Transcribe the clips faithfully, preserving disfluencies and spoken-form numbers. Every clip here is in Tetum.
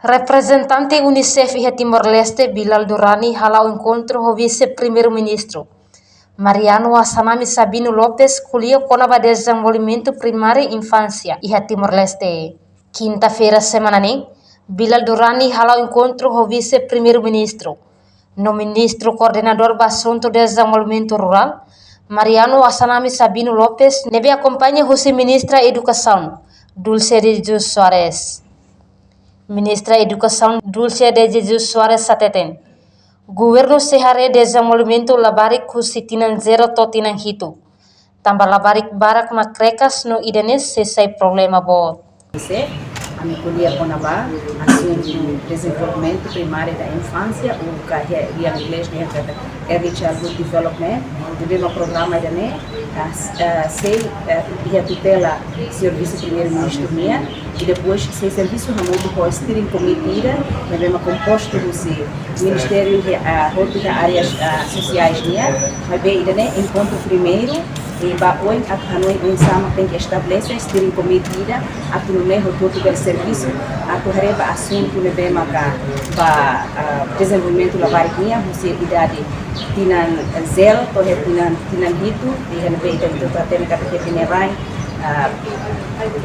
Reprezentante UNICEF iha Timor-Leste, Bilal Durrani, hala'o enkontru ho Vise-Primeiru-Ministru Mariano Assanami Sabino Lopes, ko'alia kona-ba dezenvolvimentu primáriu infánsia iha Timor-Leste. Kinta-feira semana ne'e, Bilal Durrani hala'o enkontru ho Vise-Primeiru-Ministru no Ministru Koordenadór ba Asuntu Dezenvolvimentu Rurál, Mariano Assanami Sabino Lopes, ne'ebé akompaña husi Ministra Edukasaun, Dulce de Jesus Soares. Ministra Edukasaun, Dulce de Jesus Soares, hateten, governu sei haree dezenvolvimentu labarik husi tinan zero to'o tinan hitu, tanba labarik barak mak krekas no ida-ne'e sei sai problema boot. Se, ami ko'alia kona-ba asuntu dezenvolvimentu primáriu da infánsia, ou ka iha, iha inglés ne'e katak early childhood development, ne'ebé mak programa ida-ne'e, ah, s-, ah, sei, ah, iha tutela señór Vise-Primeiru-Ministru nian, i depois sei servisu hamutuk ho steering committee ida, ne'ebé mak kompostu husi ministériu iha, ah, hotu iha áreas, ah, sosiais nian, maibé ida-ne'e enkontru primeiru, i ba oin atu hanoin oinsá mak tenke estabelese steering committee ida, atu nune'e hotu-hotu bele servisu, atu haree ba asuntu ne'ebé maka ba, ah, dezenvolvimentu labarik nian, husi idade tinan zero to'o iha tinan, tinan hitu, i iha ne'ebé ita hotu hatene katak iha rai, ah,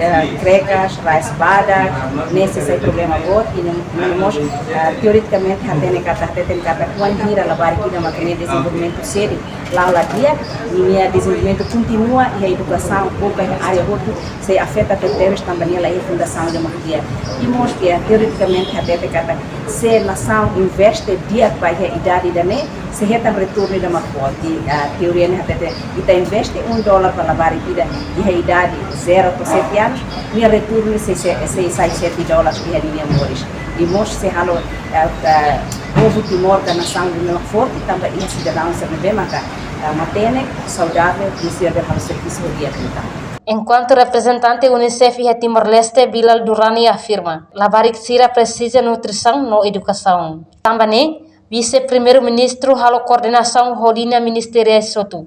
ah, krekas, rai badak, ne'e sei sai problema boot, i no, no mós, ah, teorikamente hatene katak, hateten katak wainhira labarik ida mak iha dezenvolvimentu sedu, la'o la di'ak, ninia dezenvolvimentu kontinua iha edukasaun, ou ka iha área hotu, sei afeta tebetebes tanba nia la iha fundasaun ida mak di'ak. I mós iha teorikamente hatete katak se nasaun investe di'ak ba iha idade ida-ne'e, sei hetan retornu ida mak boot. I, ah, teoria ne'e hatete, ita investe um dólar ba labarik ida iha idade zero to'o sete anos, nia retornu sei, sei, sei sai sete dólares iha ninia moris. I mós sei halo, ah, ah, povu Timor ka nasaun ida mak forte, tanba iha sidadaun sira ne'ebé maka, ah, matenek, saudável, i sira bele halo servisu ho di'ak liután. Enkuantu reprezentante UNICEF iha Timor-Leste, Bilal Durrani, afirma, labarik sira presiza nutrisaun no edukasaun. Tanba ne'e, Vise-Primeiru-Ministru halo koordenasaun ho liña ministeriais hotu,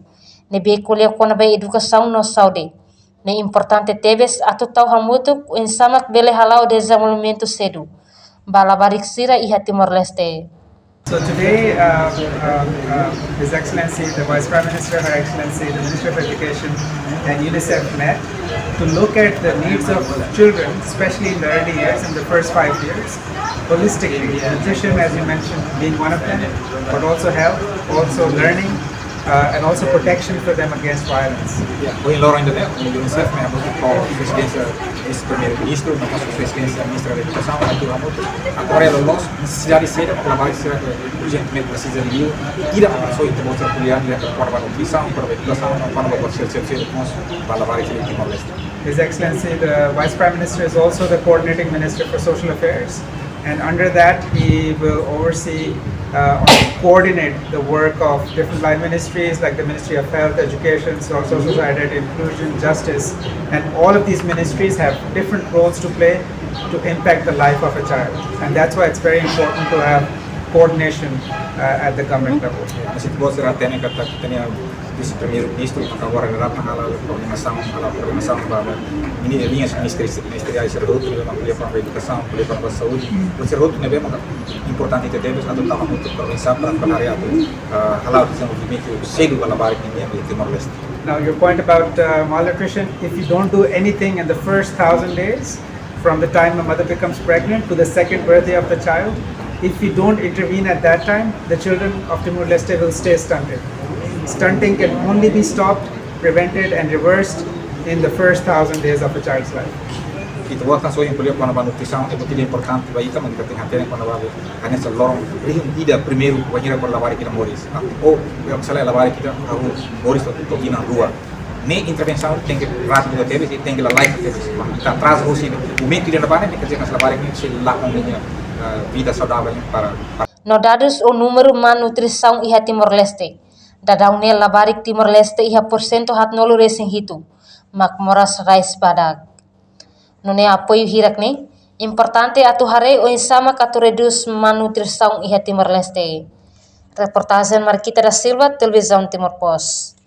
ne'ebé ko'alia kona-ba edukasaun no saúde. Ne'e importante tebes atu tau hamutuk oinsá mak bele hala'o dezenvolvimentu sedu ba labarik sira iha Timor-Leste. So today, uh, uh, uh, His Excellency, the Vice Prime Minister, Her Excellency, the Minister of Education, and UNICEF met to look at the needs of children, especially in the early years, in the first five years, holistically. Nutrition, as you mentioned, being one of them, but also health, also learning, uh, and also protection for them against violence. Ya, ohin loron ida-ne'e, UNICEF mai hamutuk ho Sua Exelénsia Vise-Primeiru-Ministru, no mós Sua Exelénsia Ministra Edukasaun, atu hamutuk, atu haree loloos nesesidade saida labarik sira urjentemente presiza liu, i ida mak soe ita-boot sira ko'alia, liuliu kona-ba nutrisaun, kona-ba edukasaun, kona-ba buat seluk-seluk, seluk mós ba labarik sira Timor-Leste. His Excellency, the Vice Prime Minister is also the coordinating minister for social affairs. And under that, he will oversee, uh, or coordinate the work of different line ministries like the Ministry of Health, Education, so-, Social Solidarity, Inclusion, Justice. And all of these ministries have different roles to play to impact the life of a child. And that's why it's very important to have coordination, uh, at the government level. Mós ita-boot sira hatene katak ita-nia Vise-Primeiru-Ministru, maka agora nia dapat hala'o koordenasaun, hala'o koordenasaun ba, ba mini-, liñas ministeri-, ministeriais sira hotu, ne'ebé mak ko'alia kona-ba edukasaun, ko'alia kona-ba saúde, no sira hotu ne'ebé mak importante tebes atu tau hamutuk para oinsá para, para haree atu, ah, hala'o dezenvolvimentu sedu ba labarik nian iha Timor-Leste. Now, your point about, uh, malnutrition, if you don't do anything in the first thousand days, from the time a mother becomes pregnant to the second birthday of the child, if we don't intervene at that time, the children of Timor-Leste will stay stunted. Stunting can only be stopped, prevented, and reversed in the first thousand days of a child's life. Ita-boot sira ohin ko'alia kona-ba nutrisaun, ne'e buat ida importante ba ita, mak ita tenke hatene kona-ba hanesan loron rihun ida primeiru bainhira agora labarik ida moris. Ah, ou, ya, misalnya labarik ida, ah, moris to'o, to'o tinan rua. Ne'e intervensaun tenke rápidu tebes, i tenke lalais tebes. Ita atraza husi momentu ida-ne'ebá ne'e, ne'e kazia katak labarik ne'e sei lakon ninia, eh, vida saudável para, para. No dadus ou númeru malnutrisaun iha Timor-Leste, daudaun ne'e labarik Timor-Leste iha porsentu haatnulu resin hitu mak moras rai badak. Nune'e apoiu hirak ne'e importante atu haree oinsá mak atu redús malnutrisaun iha Timor-Leste. Reportajen Marquita da Silva, Televizaun Timor Post.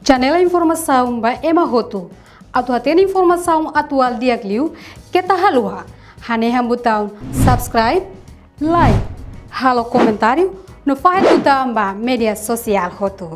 Janela informasaun ba ema hotu. Atu hatene informasaun atuál di'ak liu, Keta haluha hanehan butaun subscribe, like, halo komentáriu no fahe tutan ba média sosiál hotu.